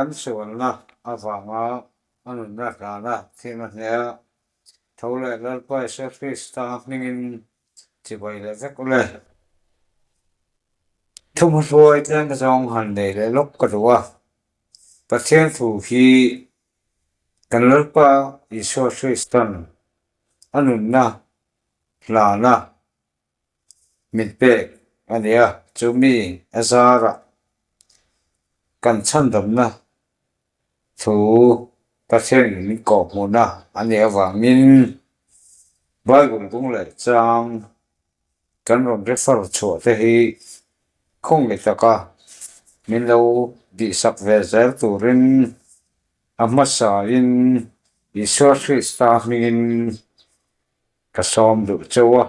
Kan sualna avanga a nunna hlana thihna hneh a, tho leh Lalpa Isua Krista hmingin chibai leh vek u le. Thuhmahruai tlem zawng han nei leh lawk ka duh a, Pathian thu hi kan Lalpa Isua Kristan a nunna hlana min pek a ni a, chumi a zarah kan chhandamna thu Pathianin min kawhhmuhna a nih avangin Bible bung leh chang kan rawn refer chhuah te hi khawngaih taka min lo bihsak ve zel turin a hmasain Isua Krista hmingin Ka sawm duh cheu a.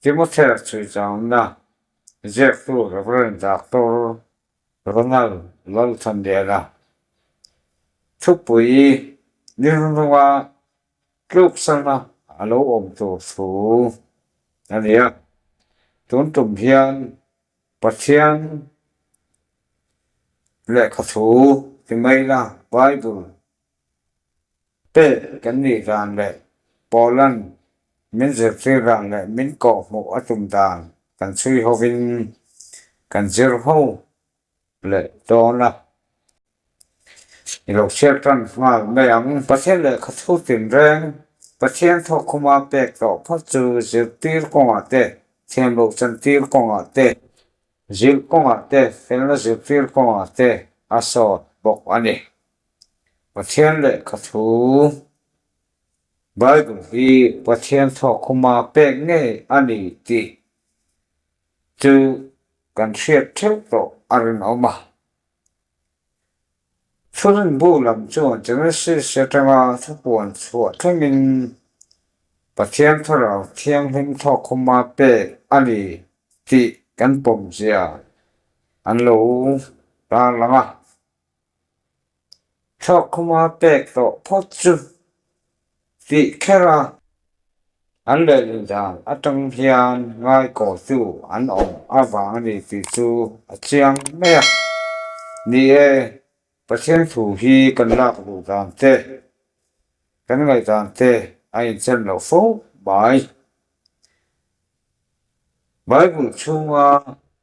Timothea chhuichangna ziaktu Rev. Doctor Ronald Lalthanliana thupui nirnunga tluksalna a lo awm tur thu a ni a. Tun tum hian Pathian lehkha thu ti mai la Bible Pek kan nih dan leh Poland min zirtir dan leh min kawhhmuh a tum dan kan chhui hovin kan zir ho leh dawn a. I lo chhiar tan nghal mai ang. Pathian lehkha thu tinreng Pathian thawkkhuma pek tawh phawt chu zirtir kawngah te, thiamloh chantir kawngah te, zilh kawngah te, felna zirtir kawngah te a sawt bawk a ni. Pathian lehkha thu Bible hi Pathian thawkkhuma pek ngei a ni tih chu kan hriat theuh tawh a rinawm a. Thurinbu lam chuan Genesis atanga thupuan chhuah thlengin Pathian Thlarau Thianghlim thawkkhuma pek a ni tih kan pawmzia an lo tarlang a. Thawkkhuma pek tawh phawt chu tih kher a, an lehlin dan atang hian ngaikawhtu an awm avang a ni tih chu a chiang mai a. Ni e, Pathian thu hi kan lak luh dan te, kan ngaihdan te a inchen loh fo mai. Bible chhunga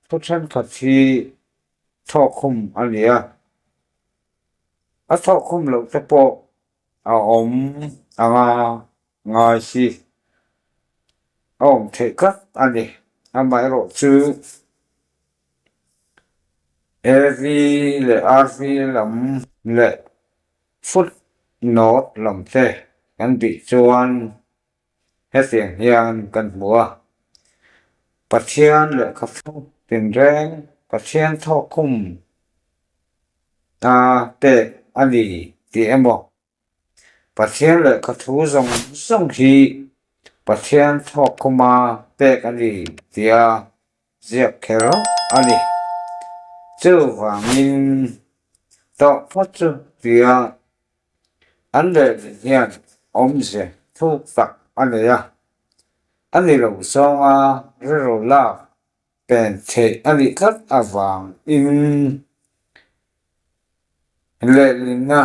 thu thenkhat hi thawkkhum a ni a, a thawkkhum loh te pawh a awm anga ngai hi a awm theih tlat a ni. Amaherawh chu AV leh RV lam leh foot note lam te kan bih chuan Hetiang hian kan hmu a, Pathian lehkha thu tinreng Pathian thawkkhum a pek a ni tih emaw, Pathian lehkha thu zawng zawng hi Pathian thawkkhuma pek a ni tia ziak kher a ni. Chuvangin tawh phawt chu tia An lehling hian awmze thuk tak a nei a, a ni lo zawnga rilru lak pen theih a nih tlat avangin lehlinna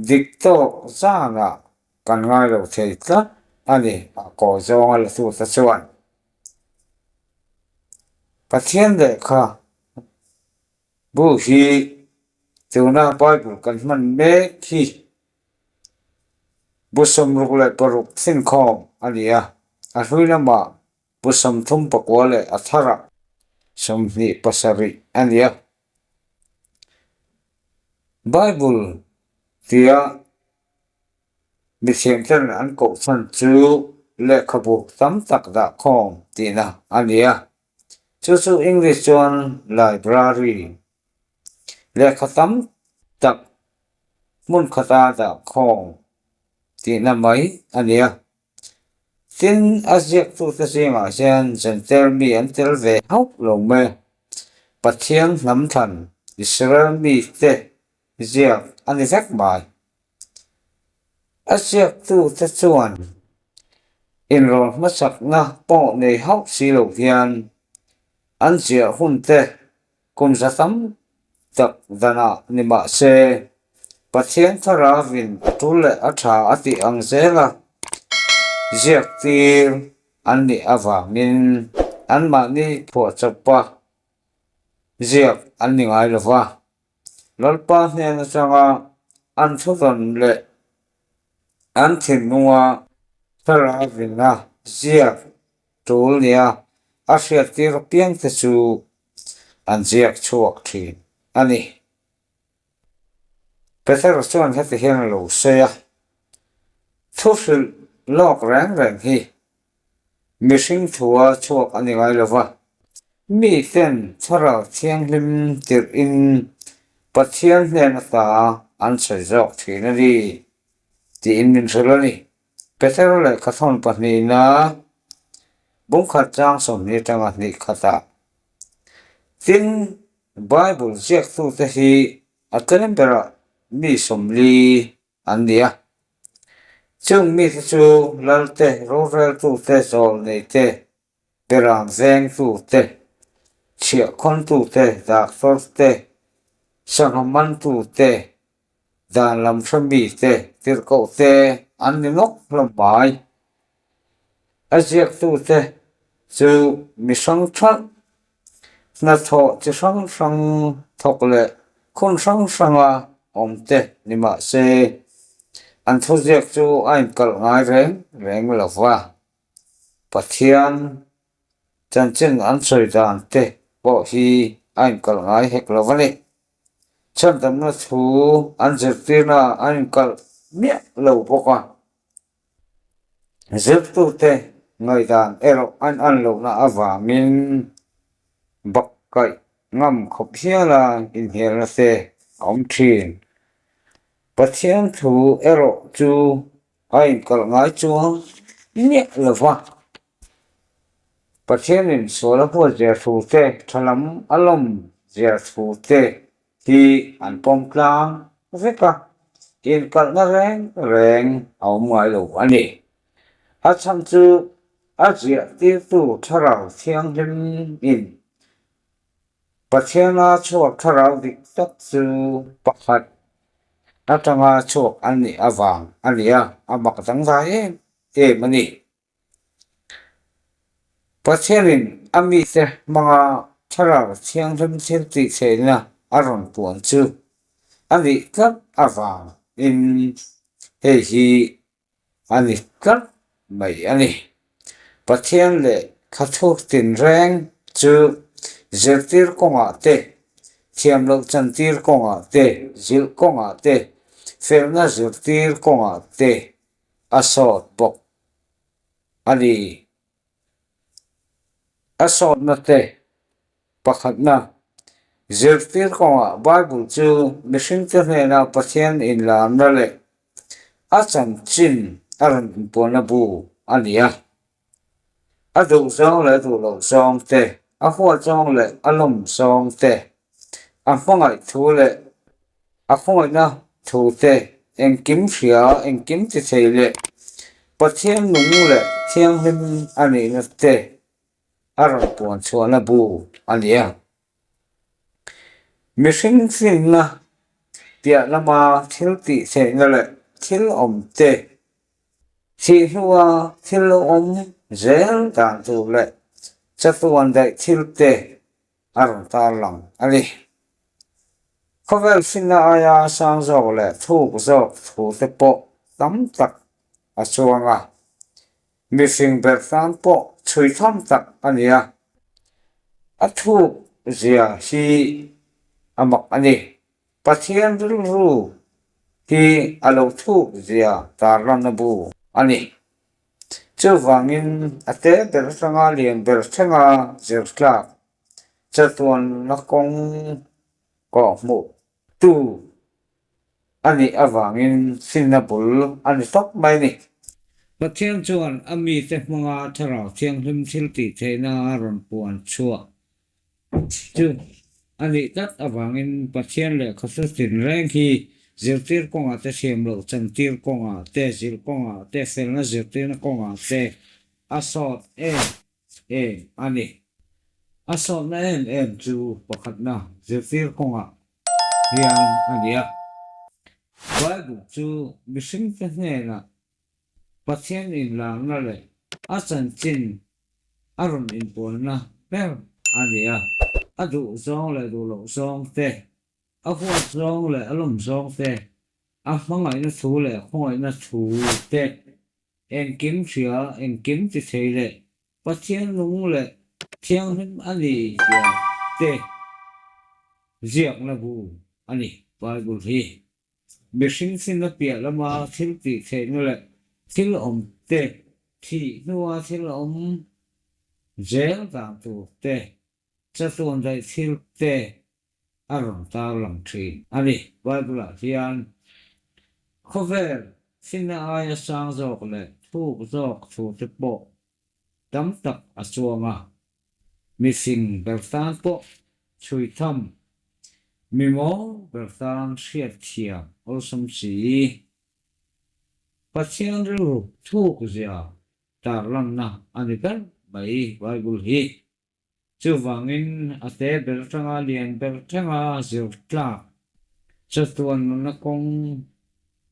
dik tawk zanah kan ngai lo thei tlat a ni a kaw zawnga la tute chuan. Pathian lehkha Bu hi tuna Bible kan hman mek hi bu 66 thinkhawm a ni a, a hlui lamah bu 39 leh a tharah 27 a ni a. Bible tia mithiamten an koh chhan chu lehkhabu tam tak dahkhawm tihna a ni a. Chu chu English chuan library lehkha tam tak hmun khata dah khawm tihna mai a ni a. Tin, a ziaktute zingah hian Jentail mi an tel ve hauh lo mai. Pathian hnam thlan Israel mite ziak a ni vek mai. A ziaktute chuan inrawn hmasakna pawh nei hauh si lo hian an ziah hunte kum za tam tak danah ni mah se, Pathian Thlarauin a tul leh a tha a tih ang zela ziaktir an nih avangin anmahni phuahchawpa ziak an ni ngai lo va. Lalpa hnen atanga an thudawn leh an thinlunga Thlarauina ziak tul nia a hriattir apiangte chu an ziak chhuak thin a ni. Petera chuan heti hian a lo sawi a, Thu hrilh lawk reng reng hi mihring thua chhuak a ni ngai lo va, miten Thlarau Thianghlim tirhin Pathian hnen ata an sawi zawk thin a ni tiin min hrilh a ni. Petera lehkhathawn pahnihna bungkhat chang 20 atanga hnih khatah tin Bible ziaktute hi a tlem berah mi 40 an ni a. Chung mite chu Lalte, roreltute, zawlneite, beram vengtute, chhiahkhawntute, daktawrte, sangha mantute, dan lam hre mite, tirhkohte an ni nawk hlawm mai. A ziaktute chu mi hrang ṭhalh, hnathawh chi hrang hrang thawk leh khun hrang hranga awmte ni mah se, an thuziak chu a inkalh ngai reng reng lo va. Pathian chanchin an sawi dan te pawh hi a inkalh ngai hek lo a ni. Chhandamna thu an zirtirna a inkalh miah lo bawk a. Zirtute ngaihdan erawh an an lohna avangin bakkaih ngam khawp hiala inhelna te a awm thin. Pathian thu erawh chu a inkalh ngai chuang miah lo va. Pathianin sual a huat zia thu te, tha lam a lawm zia thu te hi an pawm tlang vek a, inkalhna reng reng a awm ngai lo a ni. A chhan chu a ziah tirtu Thlarau Thianghlim in Pathiana chhuak Thlarau dik tak chu pakhat atanga chhuak an nih avang a ni a, a mak dangdai em em a ni. Pathianin a mite hmanga Thlarau Thianghlim thil tih theihna a rawn puan chu a nih tlat avangin hei hi a ni tlat mai a ni. Pathian leh Khathuk tinreng chu zirtir kawngah te, thiam loh chantir kawngah te, zilh kawngah te, felna zirtir kawngah te a sawt bawk. A ni. A sawtna te pakhatna, zirtir kawngah Bible chu mihringte hnena Pathian inlarna leh a chanchin a rawn inpuanna bu a ni a. A duh zawng leh a duh loh zawng te, a huat zawng leh a lawm zawng te, a hmangaih thu leh A khawngaihna thute engkim hria, engkim ti thei leh Pathian nung leh thianghlim a nihna te a rawn puan chhuahna bu a ni a. Mihring finna piah lama thil tih theihna leh thil awm te, thih hnua thil lo awm zel dan tur leh chatuan daih thil te a rawn tar lang a ni. Khawvel hrinna aia sang zawk leh thuk zawk thu te pawh tam tak a chuang a, mihring ber tan pawh chhui tham tak a ni a, a thuk zia hi a mak a ni. Pathian rilru hi a lo thuk zia tarlanna bu a ni. Chuvangin a te ber atanga lian ber thlenga zir tlak chatuanna kawng kawhhmuh tu a nih avangin finna bul a ni tawp mai a ni. Pathian chuan a mite hmanga Thlarau Thianghlim thil tih theihna a rawn puan chhuah Chu a nih tlat avangin Pathian lehkha chu tinreng hi zirtir kawngah te, thiam loh chantir kawngah te, zilh kawngah te, felna zirtirna kawngah te a sawt em em a ni. A sawtna em em chu pakhatna zirtir kawngah. hian a ni a. Bible chu mihringte hnenah Pathian inlarna leh a chanchin a rawn inpuanna ber a ni a, a duh zawng leh duh loh zawng te, a huat zawng leh a lawm zawng te, a hmangaihna thu leh khawngaihna thu te, engkim hria, engkim ti thei leh Pathian nung leh thianghlim a ni tia te ziakna bu a ni Bible hi. Mihring sinna piah lama thil tih theihna leh thil awm te, thih hnua thil awm zel dan tur te, chatuan daih thil te a rawn tarlang thin a ni. Bible-ah hian khawvel sinna aia sang zawk leh thuk zawk thu te pawh tam tak a chuang a, mifing ber tan pawh chhui tham, mi mawl ber tan hriat thiam awlsam si. Pathian rilru thuk zia tarlanna a ni ber mai Bible hi. Chuvangin a te ber atanga lian ber thlenga zir tlak chatuan nunna kawng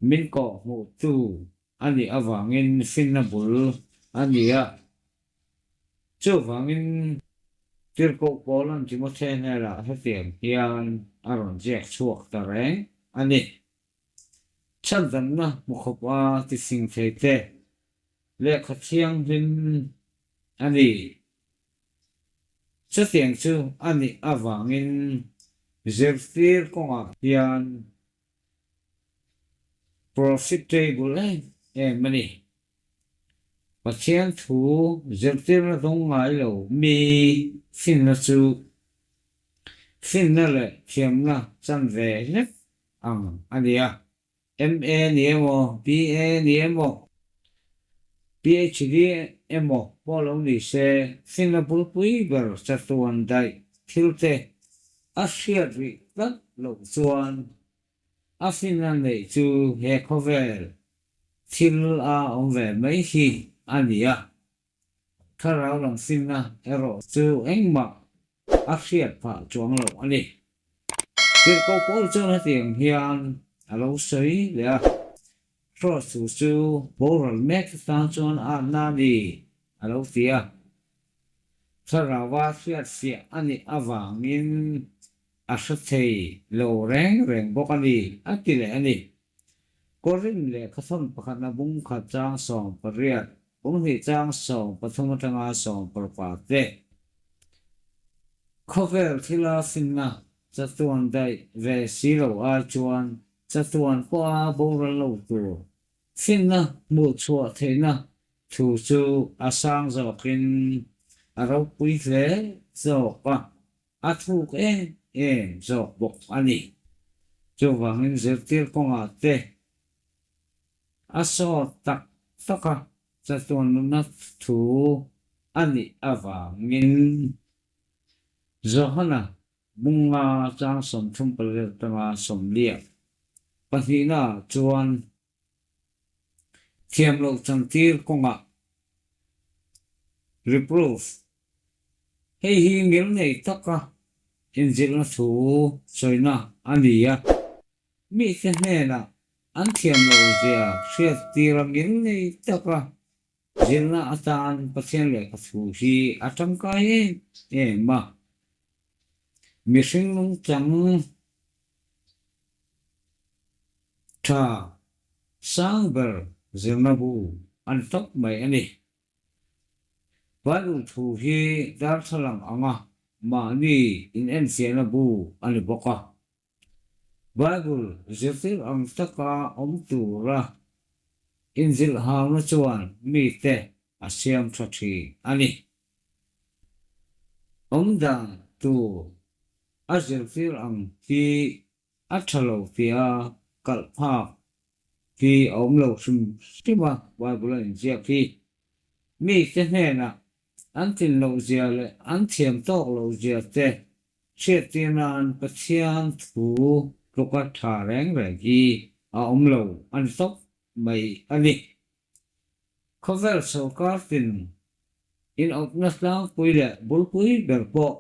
min kawh hmuhtu a nih avangin finna bul a ni a. Chuvangin Tirhkoh Paula'n Timothea hnenah hetiang hian a rawn ziak chhuak ta reng a ni. Chhandamna hmu khawp a tising thei te lehkha thianghlim a ni. Chutiang chu a nih avangin zirtir kawngah hian profitable em em a ni. Pathian thu zirtirna dawng ngai lo mi finna chu finna leh thiamna chanve hlek ang a ni a. MA ni emaw, BA ni emaw, PhD emaw pawh lo ni se, finna bulpui ber chatuan daih thil te a hriat rih tlat loh chuan a finna neih chu he khawvel thil a awm ve mai hi a ni a. Thlarau lam finna erawh chu engmah a hriat phah chuang lo a ni. Tirhkoh Paul chuan hetiang hian a lo sawi leh a, Kraws thu chu boral mek atan chuan a atna a ni, a lo ti a. Thlaraua hriat fiah a nih avangin a hre thei lo reng reng bawk a ni, a ti leh a ni. Korin lehkha thawn pakhatna bung khat chang 18, bung hnih chang 13 atanga 16 te. Khawvel thila finna chatuan daih ve si lo ai chuan chatuan pawha boral lo tur finna hmuh chhuah theihna thu chu a sang zawkin a ropui hle zawk a. A thuk em em zawk bawk a ni. Chuvangin zirtir kawngah te a sawt tak tak a, chatuan nunna thu a nih avangin Johana bunga chang 38 atanga 90 pahnihnaah chuan Thiam loh chantir kawngah reproof hei hi ngilnei taka inzilhna thu sawina a ni a, mite hnenah an thiam loh zia hriattira ngilnei taka zilhna atan Pathian lehkha thu hi a tangkai em em a, mihring nungchang Tha sang ber zirna bu an tawp mai a ni. Bible thu hi darthlalang anga mahni inenfiahna bu a ni bawk a. Bible zirtir ang taka awm tura inzilhhauna chuan mite a siam tha thin a ni. Awmdan tur a zirtir ang hi A tha lo tia kalh phak hi a awm lo hrim hrim a, Bible a inziak hi. Mite hnenah an tlin loh zia leh an thiam tawk loh zia te hriattir nan Pathian thu tluka tha reng reng hi a awm lo a ni tawp mai a ni. Khawvel sawrkar tin inawpna tlangpui leh bulpui ber pawh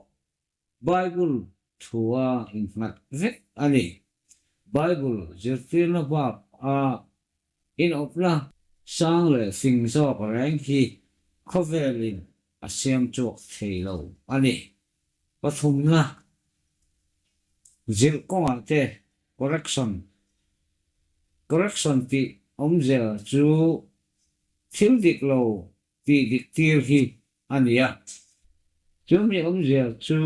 Bible thua innghat vek a ni. Bible zirtirna bak a inawpna sang leh fing zawk reng hi khawvelin a siam chhuak thei lo a ni. Pathumna zilh kawngah te correction, correction tih awmzia chu thil dik lo tih dik tir hi a ni a. Chumi awmzia chu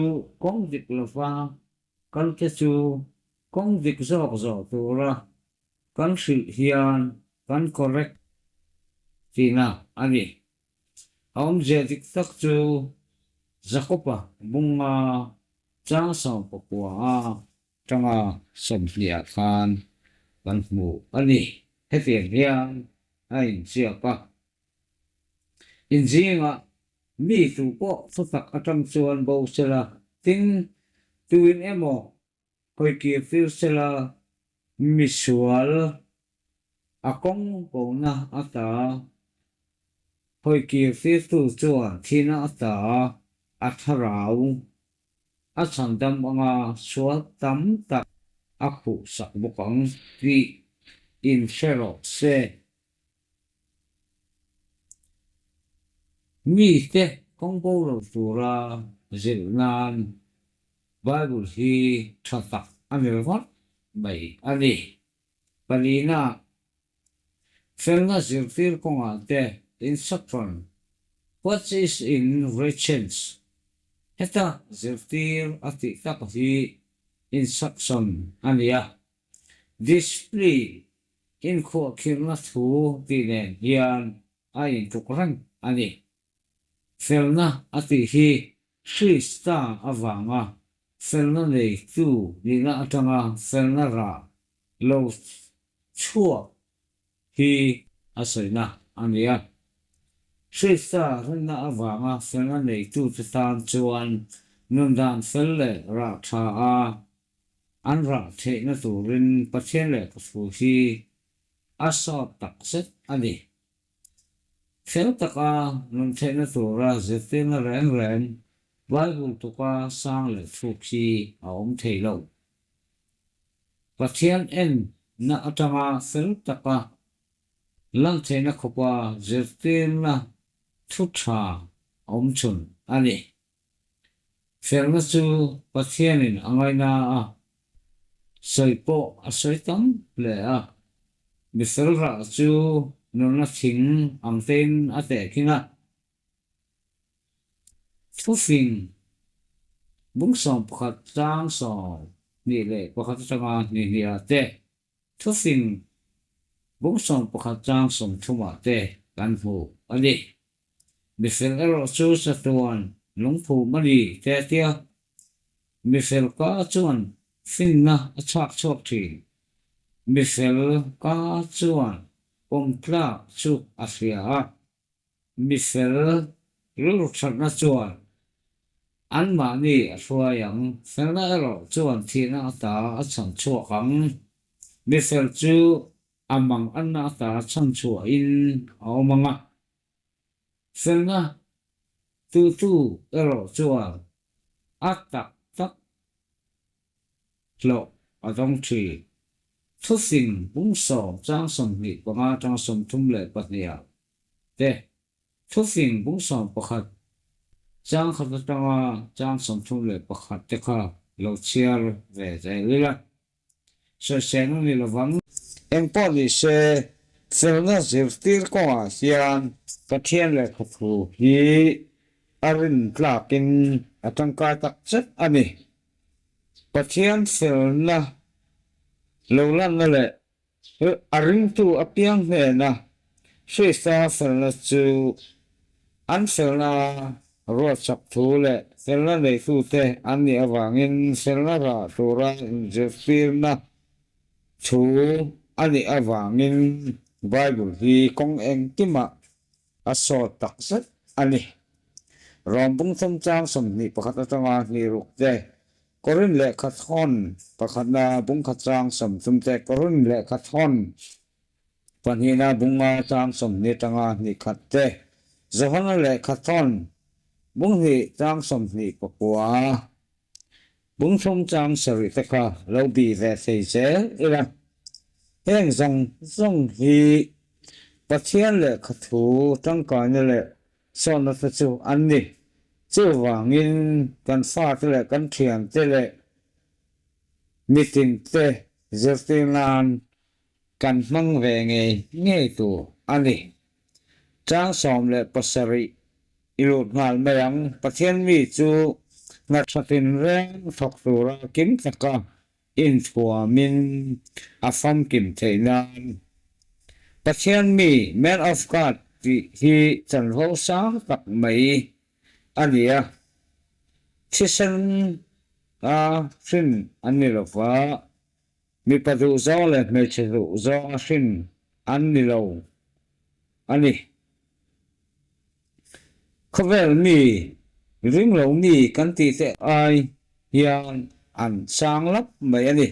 kawng dik lova kalte chu kawng dik zawk zawh tura kan hrilh hian kan correct tihna a ni. A awmzia dik tak chu Jakoba bunga chang 19 a tanga 20 ah khan kan hmu a ni. Hetiang hian a inziak a, Inzingah mi tu pawh thutak atang chuan bo sela, tin, tuin emaw Hawikir tir sela misual a kawng bona ata hawikir tirtu chuan thihna ata a thlarau a chhandam anga sual tam tak a khuhsak bawk ang tih inhre rawh se. Mite kawng bo lo tura zilh nan Bible hi tha tak a ni ringawt mai a ni. Palina, Felna zirtir kawngah te instruction, What is in righteousness? Heta zirtir a tih tak hi instruction a ni a. Discipline, Inkhuahkhirhna thu tih nen hian a intluk reng a ni. Felna a tih hi Krista avanga felna neitu nihna atanga felna rah lo chhuak hi a sawina a ni a. Krista rinna avanga felna neitute tan chuan nundan fel leh rah tha a An rah theihna turin Pathian lehkha thu hi a sawt tak zet a ni. Fel taka nun theihna tura zirtirna reng reng Bible tuka sang leh thluk hi a awm thei lo. Pathian enna atanga fel taka lan theihna khawpa zirtirna thu tha awm chhun a ni. Felna chu Pathianin a ngaina a, sawi pawh a sawi tam hle a. Mi fel rah chu nunna thing ang tein a tehkhin a. Thufing bung 11 chang 21 atanga 22 ah te Thufing bung 11 chang 30 ah te kan hmu a ni. Mifel erawh chu chatuan lungphum a ni te a tia. Mifel ka chuan finna a chhak chhuak thin. Mifel ka chuan pawmtlak chu a hria a. Mifel rilru thatna chuan anmahni a hruai ang, felna erawh chuan thihna ata a chhan chhuak ang. Mifel chu a mang anna ata chhan chhuahin a awm ang a, felna tutu erawh chuan a tak tak hlawh a dawng thin. Thufing bung 10 chang 25 atanga 32 ah te, thufing bung 11 chang khat atanga chang 31 te kha lo chhiar ve zel ila. Sawisel a ni lovang. Engpawh ni se, felna zirtir kawngah hian Pathian lehkha thu hi a rin tlakin a tangkai tak zet a ni. Pathian felna lo lanna leh a ringtu apiang hnena Krista felna chu an felna ruatsak thu leh felna neitute an nih avangin felna rah tura inzirtirna thu a nih avangin Bible hi kawng engkimah a sawt tak zet a ni. Rom bung thum chang 21 atanga hnih ruk te, Korin lehkha thawn pakhatna bung khat chang 30 te, Korin lehkha thawn pahnihna bunga chang 20 atanga hnih khat te, Johana lehkha thawn bung hnih chang 29. Bungthum chang sarih te kha lo bih ve thei zel ila. Heng zawng zawng hi Pathian lehkha thu tangkaina leh sawnna te chu an ni. Chuvangin kan fate leh kan thiante leh mitinte zirtir nan kan hmang ve ngei ngei tur a ni. Chang 17 i lut nghal mai ang. Pathian mi chu hna tha tinreng thawk tura kim taka inthuamin a famkim theih nan. Pathian mi, Man of God, tih hi chanvo sang tak mai a ni a. Thisen a hrin an ni lo va. Mipa duhzawng leh hmeichhe duhzawng a hrin an ni lo a ni. Khawvel mi, ring lo mi kan tih te ai hian an sang lap mai a ni.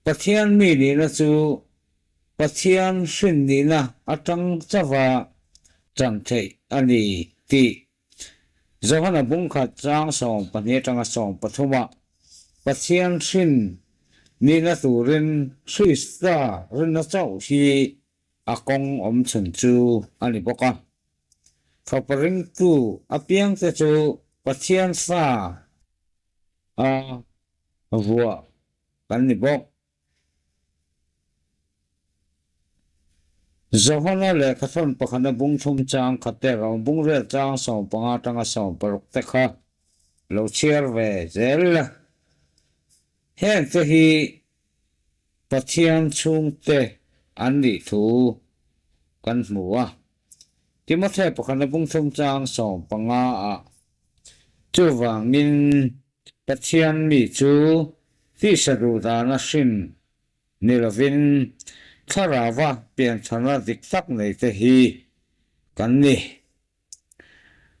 Pathian mi nihna chu Pathian hrin nihna atang chauha chan theih a ni tih Johana bungkhat chang 12 atanga 13 ah Pathian hrin nihna turin Krista rinna chauh hi a kawng awm chhun chu a ni bawk a. Fapa ringtu apiangte chu Pathian fa a vuah kan ni bawk. Johana lehkhathawn pakhata bung thum chang khat te ro bung rel chang 15 atanga 16 te kha lo chhiar ve zel la. Heng te hi Pathian chhungte an nih thu kan hmu a. Timothea pakhata bung thum chang 15 ah chuvangin Pathian mi chu tisa duh dana hrin ni lovin thlarauva pianthana dik tak nei te hi kan ni.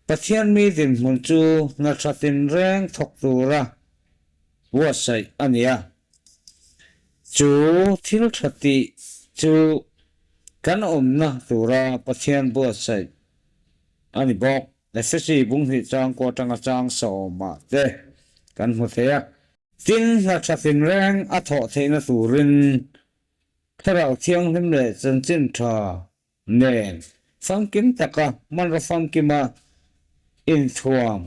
Pathian mi dinhmun chu hna tha tinreng thawk tura buatsaih a ni a. Chu thil tha tih chu kan awmna tura Pathian buatsaih a ni bawk. Efesi bung hnih chang kaw atanga chang sawmah te kan hmu thei a. Tin, hna tha tinreng a thawh theihna turin Thlarau Thianghlim leh Chanchin Tha nen famkim taka hmanraw famkima inthuam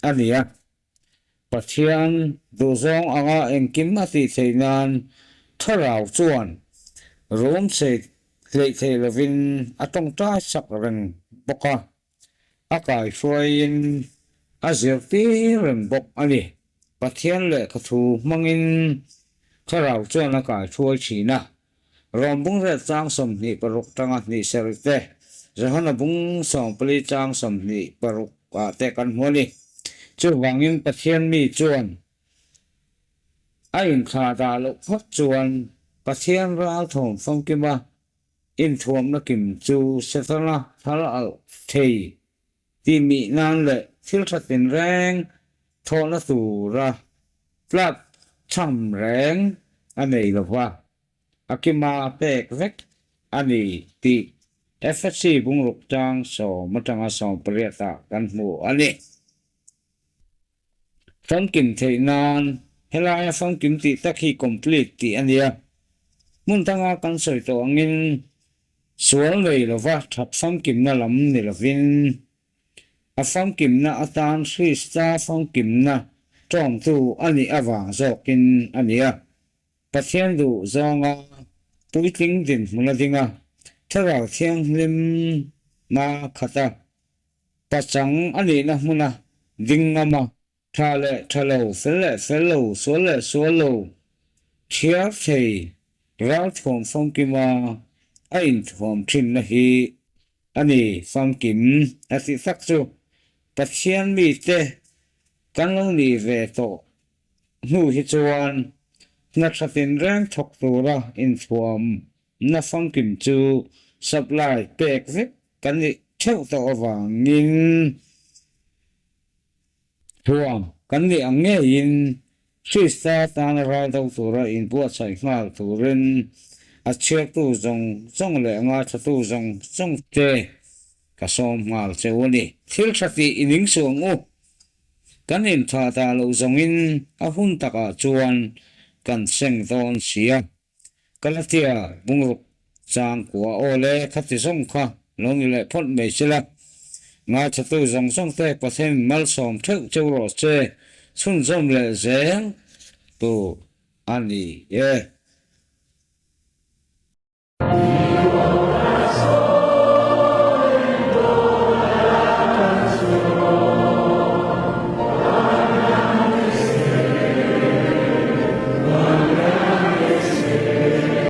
a ni a. Pathian duhzawng anga engkim a tih theih nan Thlarau chuan rum chei hleih thei lovin a tawngtai sak reng bawk a, a kaihruaiin a zirtir reng bawk a ni. Pathian lehkha thu hmangin Thlarau chuan a kaihruai thin a. Rom bung riat chang 26 tanga hnih sarih te, Johana bung 14 chang 26 ah te kan hmu a ni. Chuvangin Pathian mi chuan a inthlah dah loh phawt chuan Pathian ralthawm famkima inthuamna kim chu Setana thal alh thei tih mih nan leh thil tha tinreng thawhna tura tlat chham reng a nei lo va, a kima pek vek a ni tih FSC bungruk chang 10 atanga 18 ah kan hmu a ni. Famkim theih nan helaia famkim tih tak hi complete tih a nia. Hmun danga kan sawi tawh angin sual nei lova that famkimna lam ni lovin a famkimna atan Krista famkimna tawngtu a nih avang zawkin a ni a. Pathian duh zawnga puitling dinhmun a ding a, Thlarau Thianghlim hma khat a. Pachang a nihna hmuna ding ngam a, tha leh tha lo, fel leh fel lo, sual leh sual lo thiar thei ralthuam famkima a inthuam thinna hi a ni famkim a tih tak chu Pathian mite kan lo nih ve tawh hnu hi chuan hna tha tinreng thawk tura inthuam Na famkim chu supply pek vek kan nih theuh tawh avangin thuam kan nih ang ngeiin Krista tana ral do tura inbuatsaih nghal turin a chhiartu zawng zawng leh ngaithlatu zawng zawng te ka sawm nghal cheu a ni. Thil tha tih i ning suh ang u. Kan inthah dah loh zawngin a hun takah chuan kan seng dawn sia. Galatia bungruk chang kua aw le khati zawng kha lo ni leh phawt mai sela. Ngaithatu zawng zawng te Pathian malsawm theuh cheu rawh se chhunzawm leh zel tur a ni e.